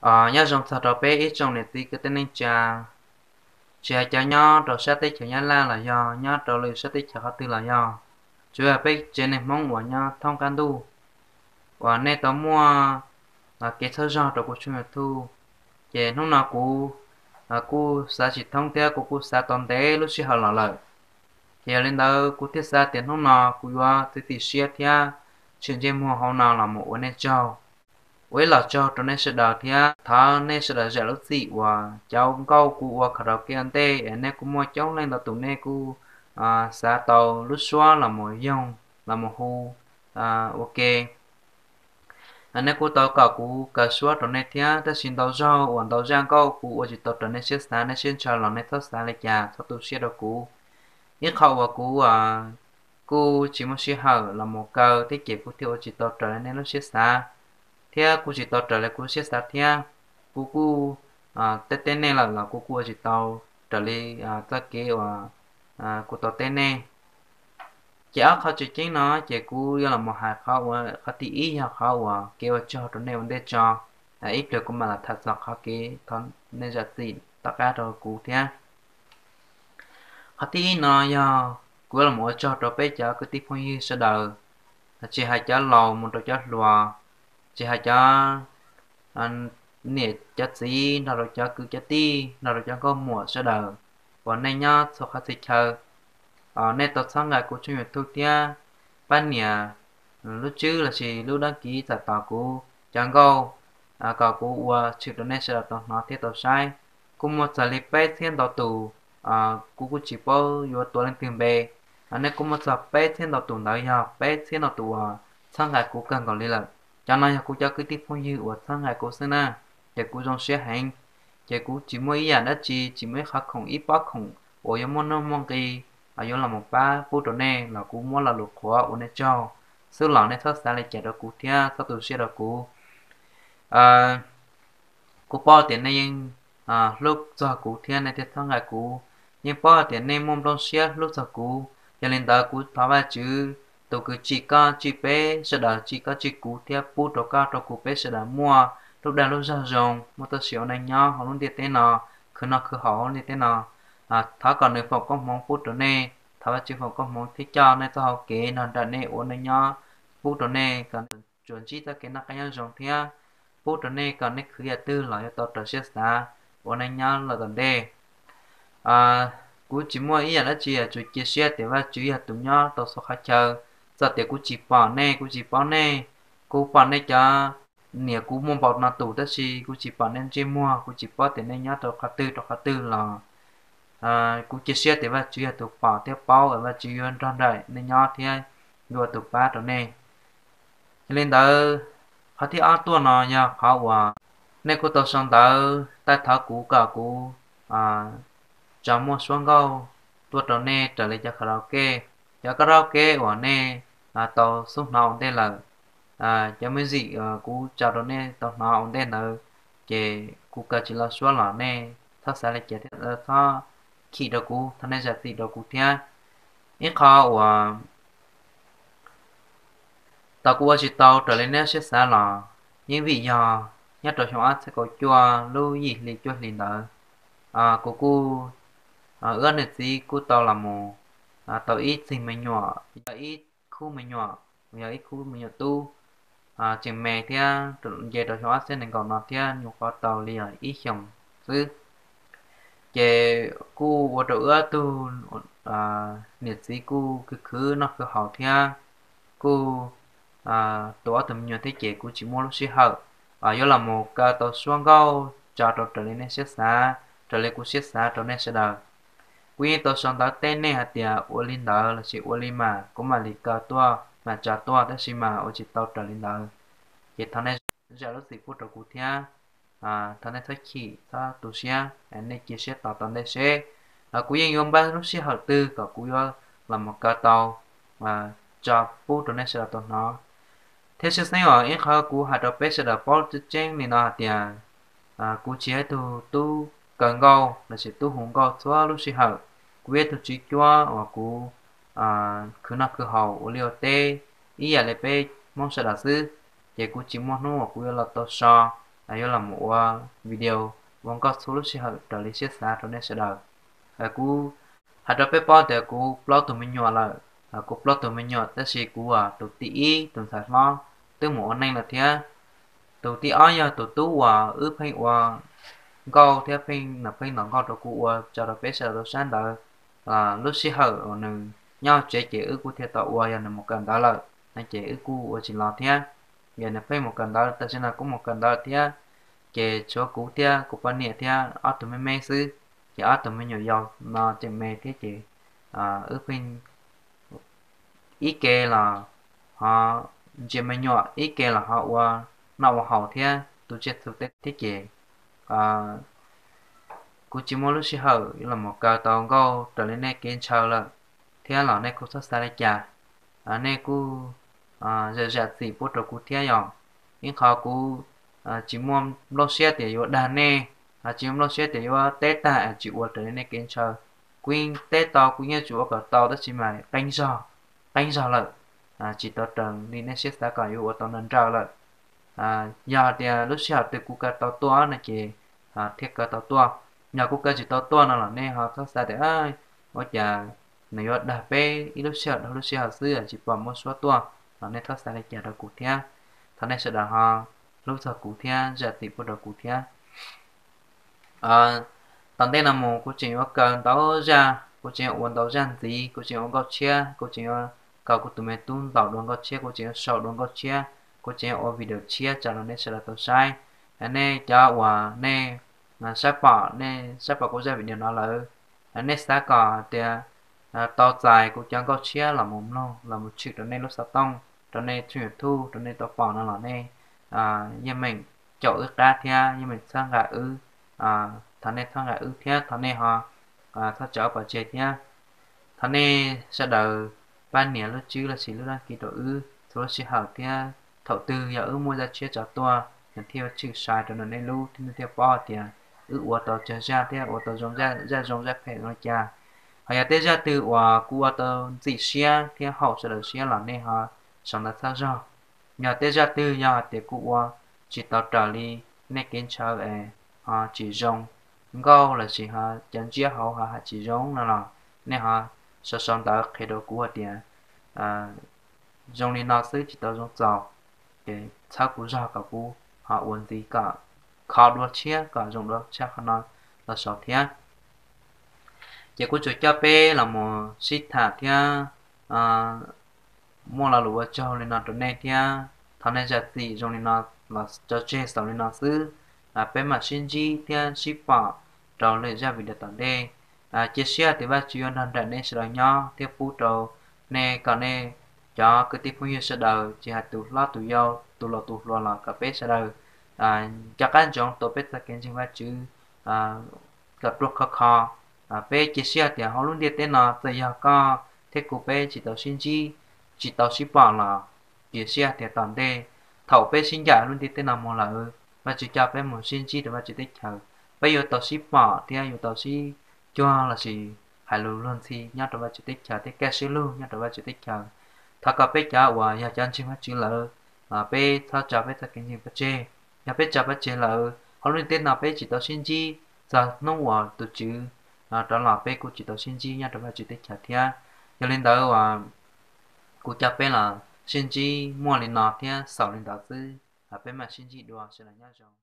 Nyob zoo txog rau peb ib tsoom niam txiv kwv tij neej tsa, tsis hais cov nyob rau sab teb chaws Nyab Laj los yog nyob rau lwm sab teb chaws qhov twg los yog, tsuas yog peb tsev neeg Hmoob uas nyob thoob qab ntuj uas nej tau muaj kev txhawb zog rau kuv tshooj YouTube. Ces hnub no kuv kuj xav tsis thoob thiab kuv kuj xav tau ntev lub sij hawm los lawm. Ces yog li ntawd kuv thiaj xav tias hnub no kuv yuav txiav txim siab thiab tshwm ntsej muag hauv no los mus ua nej tsaug, ua ib los tsaug rau nej sawv daws thiab thov nej sawv daws zam lub txim uas cov nkauj kuv ua karaoke ua ntej es nej kuj muaj coob leej ntau tus nej kuj xav tau lub suab los mus yoog los mus hu ua ke. Nej kuj tau kom kuv kaw suab rau nej thiab, tab sis ntau zaug uas ntau zaj nkauj kuv ua tsis tau raws nej siab xav, nej siab ntshaw los nej txhob xav li cas, txhob tu siab rau kuv. Ib qho uas kuv kuj tsis muaj sij hawm los mus kaw thiab ces kuv thiaj ua tsis tau raws li nej lub siab xav, thiab kuj tsis tau raws li kuv lub siab xav thiab. Kuv kuj teb teb nej lawm los kuv kuj ua tsis tau raws li txoj kev uas kuv tau teb nej. Ces ob qho tseem ceeb no ces kuv yuav los mus hais qhov ua, qhov thib ib yog qhov uas kev ua tsaug rau nej ua ntej tso. Ib pliag kuv mam los tham txog qhov kev thov nej zam txim tom qab rau kuv thiab. Qhov thib ib no yog kuv yuav los ua tsaug rau peb cov kwv tij phooj ywg sawv daws, tsis hais cov laus mus rau cov hluas, tsis hais cov niam cov txiv nrog rau cov kwv cov tij nrog rau cov nkauj muam sawv daws uas nej nyob txhua qhov txhia chaw, nej tau txhawb nqa kuv tshooj YouTube thiab pab nias lub tswb lossis lub dab kiv txam tos kuv cov nkauj kom kuv ua tshwm rau nej sawv daws tau hnov thiab tau saib. Kuj muaj txog li peb txhiab ntau tus, kuv kuj tsis paub yuav tuav leej twg npe. Nej kuj muaj txog peb txhiab ntau tus ntawd yog peb txhiab ntau tus uas txhawb nqa kuv kawg nkaus li lawm. Cov no yog kuv cov kwv tij phooj ywg uas txhawb nqa kuv xwb na, ces kuv zoo siab heev. Ces kuv tsis muaj ib yam dab tsi, tsis muaj ib qhov khoom ib pob khoom uas yuav muaj nuj muaj nqi yuav los mus pab pub rau nej los kuv muab lo lus qhuav ua nej tsaug xwb los nej txhob xav li cas rau kuv thiab txhob tu siab rau kuv. Kuv paub tias nej yeej hlub txog kuv thiab nej thiaj txhawb nqa kuv. Yeej paub hais tias nej muaj nplooj siab hlub txog kuv, yog li ntawd kuv thov Vajtswv tus kws tsim koj tsim peb sawv daws, tsim koj tsim kuv thiab pub rau koj rau kuv peb sawv daws muaj lub dag lub zog zoo, muaj txoj sia ua neej nyob hauv lub ntiaj teb no, khwv noj khwv haus hauv lub ntiaj teb no. Thov kom nws foom koob hmoov pub rau nej, thov Vajtswv foom koob hmoov thiab coj nej txoj hau kev nrog nraim nej ua neej nyob, pub rau nej kom tsuas ntsib txoj kev noj qab nyob zoo thiab pub rau nej kom nej khwv yam twg los yuav tau raws siab xav ua neej nyob lawm tom ntej. Kuv tsis muaj ib yam dab tsi, tsuas cia siab tias Vajtswv yog tus nyob tau txhua qhov chaw. Txawm tias kuv tsis pom nej, kuv tsis paub nej, kuv pom nej cov niam kuv muaj npaum no tus tab sis kuv tsis pom nej ntsej muag, kuv tsis paub tias nej nyob rau qhov twg rau qhov twg los kuv cia siab tias Vajtswv yog tus pom thiab paub, Vajtswv yuav nrog nraim nej nyob thiab yuav ua tus pab rau nej. Yog li ntawd, qhov thib ob tuaj no yog qhov uas nej kuj tau sau ntawv taij thov kuv kom kuv tso muaj suab nkauj tuaj rau nej raws li cov karaoke, cov karaoke uas nej tau xub hnov ua ntej lawm. Cov music kuv tso rau nej tau hnov ua ntej ntawd, ces kuv kaw tsis tau suab los nej txhob xav li cas thiab txhob chim rau kuv, thov nej zam txim rau kuv thiab. Ib qho uas tau kuv ua tsis tau raws li nej siab xav los yeej vim yog nyob rau xyoo ob txhiab kaum cuaj lub yim hli cuaj hli ntawd, kuv kuj, wb niam txiv kuj tau los mus tau ib txig me nyuam, yog ib khub me nyuam, yog ib khub me nyuam tub tseem me thiab, nce rau xyoo ob txhiab nees nkaum no thiab nyuam qhuav tau li ib xyoos xwb. Ces kuj ua rau wb ob tug niam txiv kuj khwv khwv noj khwv haus thiab kuj tu ob tug me nyuam thiab ces kuv tsis muaj lub sij hawm yuav los mus kaw tau suab nkauj tso rau raws li nej siab xav, raws li kuv siab xav rau nej sawv daws. Kuv yeej tau sau ntawv teb nej hais tias ua li ntawd lossis ua li mas kuv mam li kaw tuaj mam tso tuaj, tab sis mas ua tsis tau raws li ntawd. Ces thov nej zam lub txim pub rau kuv thiab thov nej txhob chim txhob tu siab, nej cia siab tos tom ntej seb kuv yeej yuav npaj lub sij hawm twg kom kuv yuav los mus kaw tau tso pub rau nej sawv daws tau hnov. Thiab tshwj xeeb uas ib qho kuv hais rau peb sawv daws paub tseeb tseeb li no hais tias kuv tsis yog ib tug tub kaw nkauj lossis tub hu nkauj txhua lub sij hawm. Kuv yog ib tug tswv cuab uas kuv khwv noj khwv haus ua liaj ua teb ib yam li peb Hmoob sawv daws xwb, ces kuv tsis muaj hnub uas kuv yuav los tau so yuav los mus ua video ua nkauj txhua lub sij hawm raws li siab xav rau nej sawv daws. Kuv hais rau peb paub tias kuv plaub tug me nyuam lawm, kuv plaub tug me nyuam tab sis kuv tus thib ib tus ntxhais hlob twb mus ua neej lawm thiab. Tus thib ob yog tus tub uas wb pheej ua nkauj thiab pheej nws pheej ntaus nkauj rau kuv ua tso rau peb sawv daws tau saib ntawd. Lub sij hawm uas nws nyob tsev ces wb kuj thiaj tau ua, yog nws mus kawm ntawv lawm no ces wb kuj ua tsis los thiab. Yog nws pheej mus kawm ntawv, tam sim no kuj mus kawm ntawv thiab, ces tshuav kuv thiab kuv poj niam thiab ob tug me me xwb. Ces ob tug me nyuam yaus no tseem me thiab ces wb pheej ib ke los ho ntsia me nyuam, ib ke los ho ua noj ua haus thiab tu tsiaj txhu teb thiab ces kuv tsis muaj lub sij hawm yuav los mus kaw tau nkauj raws li nej kev ntshaw lawm thiab los nej kuj txhob xav li cas, nej kuj zam zam txim pub rau kuv thiab yom. Ib qho kuv tsis muaj nplooj siab tias yuav dag nej, tsis muaj nplooj siab tias yuav teb tag es tsis ua raws li nej kev ntshaw. Kuv yeej teb tau, kuv yeej tsis ua kom tau tab sis mas qeeb zog, qeeb zog lawm, tsis tau raws li nej siab xav kom yuav ua tau nrawm nrawm lawm. Yog tias lub sij hawm twg kuv kaw tau tuaj no ces thiaj kaw tau tuaj, yog kuv kaw tsis tau tuaj no los nej ho txhob xav tias ua cas nws yuav dag peb ib lub sij hawm dhau lub sij hawm xwb tsis pom muaj suab tuaj los nej txhob xav li cas rau kuv thiab. Thov nej sawv daws ho hlub txog kuv thiab zam txim pub rau kuv thiab. Tom ntej no mus kuv tseem yuav kaw ntau zaj, kuv tseem yuav ua ntau zaj ntxiv, kuv tseem ua nkauj tshiab, kuv tseem yuav kaw kuv tus me tub ntaus dua nkauj tshiab, kuv tseem yuav sau dua nkauj tshiab, kuv tseem yuav ua video tshiab tso rau nej sawv daws tau saib. Nej cov uas nej saib pom, nej saib pom kuv zaj video no lawm, nej xav kom tias tau txais kuv cov nkauj tshiab los mus mloog los mus tshwm rau nej lub xov tooj, rau nej tshooj YouTube rau nej tau pom no los nej yeej meem caum wb qab thiab yeej meem txhawb nqa wb. Thov nej txhawb nqa wb thiab thov nej ho txhob tsa wb pov tseg thiab. Thov nej sawv daws pab nias lub tswb los sis lub dag kis rau wb txhua lub sij hawm thiab thaum twg yog wb muaj zaj tshiab tso tuaj nws thiaj yuav tshwm sai rau nej lub thiab nej thiaj paub hais tias wb ua tau tsawg zaj thiab ua tau zoo, zaj zoo zaj phem zoo li cas. Ho yog tej zaj twg uas kuv ua tau ntxim siab thiab haum sawv daws siab los nej ho sau ntawv txhawb zog. Yog tej zaj twg yog hais tias kuv ua tsis tau raws li nej kev ntshaw es ho tsis zoo nkauj los sis ho cov ntsiab hauv ho hais tsis zoo no los nej ho sau sau ntawv qhia rau kuv hais tias zoo li no xwb tsis tau zoo txaus, ces txhawb kuv zog kom kuv ho ua ntxiv kom kho dua tshiab kom zoo dua tshaj qhov no los saud thiab. Ces kuv tsuas coj peb los mus sib tham thiab muaj lo lus ua tsaug li no rau nej thiab thov nej zam txim zoo li no los tso tseg xaus li no xwb. Peb mam sib ntsib thiab sib pom rau lwm zaj video tom ntej. Cia siab tias Vajtswv yuav nrog nraim nej sawv daws nyob thiab pub rau nej kom nej cov kwv tij phooj ywg sawv daws tsis hais tus hlob tus yau tus laus tus hluas los kom peb sawv daws nco qab ntsoov tau peb txoj kev ntseeg Vajtswv kom ruaj khov kho. Peb cia siab tias hauv lub ntiaj teb no txawm yog koj thiab kuv peb tsis tau sib ntsib, tsis tau sib pom los cia siab tias tom ntej thaum peb sib ncaim lub ntiaj teb no mus lawm, Vajtswv coj peb mus sib ntsib rau Vajtswv teb chaws, peb yuav tau sib pom thiab yuav tau sib cuag los sis hais lus luag ntxhi nyob rau Vajtswv teb chaws thiab kaj siab lug nyob rau Vajtswv teb chaws. Thov kom peb cov uas yog cov ntseeg Vajtswv lawm, peb txhob tso peb txoj kev ntseeg pov tseg. Yog peb tso pov tseg lawm hauv lub ntiaj teb no peb tsis tau sib ntsib, txog hnub uas tus Tswv rov los peb kuj tsis tau sib ntsib nyob rau Vajtswv teb chaws thiab. Yog li ntawd uas kuv coj peb los sib ntsib muaj li no thiab xaus li ntawd xwb, peb mam sib ntsib dua, sawv daws nyob zoo.